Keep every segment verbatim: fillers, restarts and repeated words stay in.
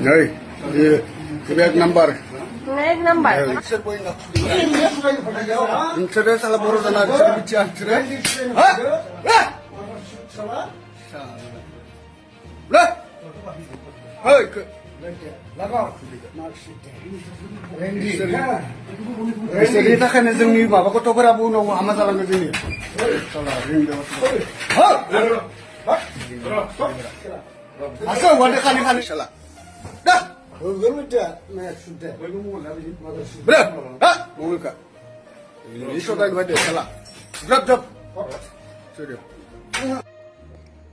Jai, ye, ek number. Ek number. Insere sala boro jana, insere bicha, insere. Ha? Ha? Le! Hei, ke- Iseri ta khaina jengni baba ko tokra bu no ama jalan ke jengni. Sala, ring de. Ha! Asa wade khani khani sala. Da! Bre! Ha! Mungka. Iso dai wade sala. Drop, drop. Sorry.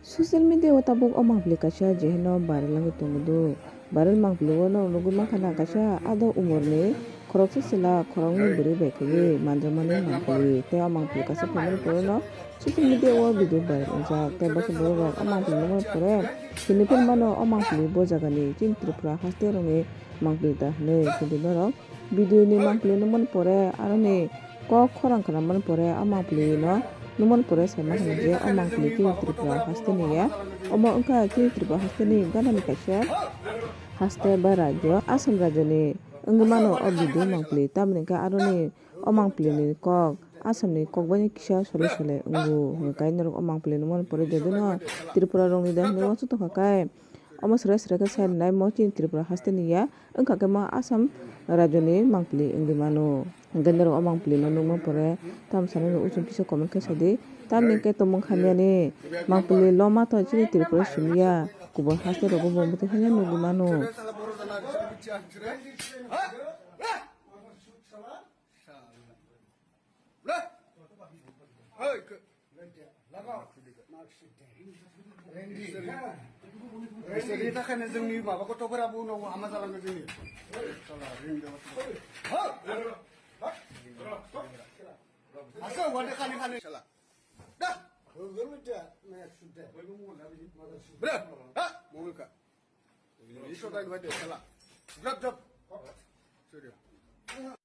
Social media o tabuk o mangpili kaisa jeheno viral wngwi tongo do. Viral mangpili o no nugwi mankha na kaisa adok umor ni khoroksa chwla khoroknwi bwrwi bai khaiwi manjakmani mangpili. Tei o mangpili kaisa phaimani pore no social media o video viral wngjak. Tei baksa borok rok o mangpili nukmani pore hini phano mano o mangpili bo jaga ni chini Tripura haste rok ni mangpili ta hinwi. Kintu norok video ni mangpili nukmani pore, aroni kok khorang khna mani pore, o mangpili no nukmani pore saima hwnwi je o mangpili chini Tripura haste ni ya. Omo wngkha chini Tripura haste ni gana ni kaisa haste ba rajyo, Assam rajyo ni wngwi mano o video mangpili. Tamoni hwnkhe aroni o mangpili ni kok Assam ni kok bai kisa sole sole wngo hwnwi kai norok o mangpili nukmani pore, jotono Tripura rok ni da hinwi uansuk tongkha kai. Omo srai srai khe sai rwnai mo chini Tripura haste ni ya, wngkha khe mo Assam rajyo ni mangpili wngwi mano. Hwnkhe norok o mangpili no nukma pore tamo sanai no uchung kisa comment khe sadi. Tamni hwnkhe tongmung hamya ni mangpili loma to chini Tripura simi ya, kubun haste rogo bo muitu hwnwi nukgwi mano. Iseri ta khaina jengni baba ko tokra bu no ama jalan ke jengni. Sala, ring de. Ha! Asa wade khani khani sala. Da! Bre! Ha! Mungka. Iso dai wade sala. Drop, drop. Sorry.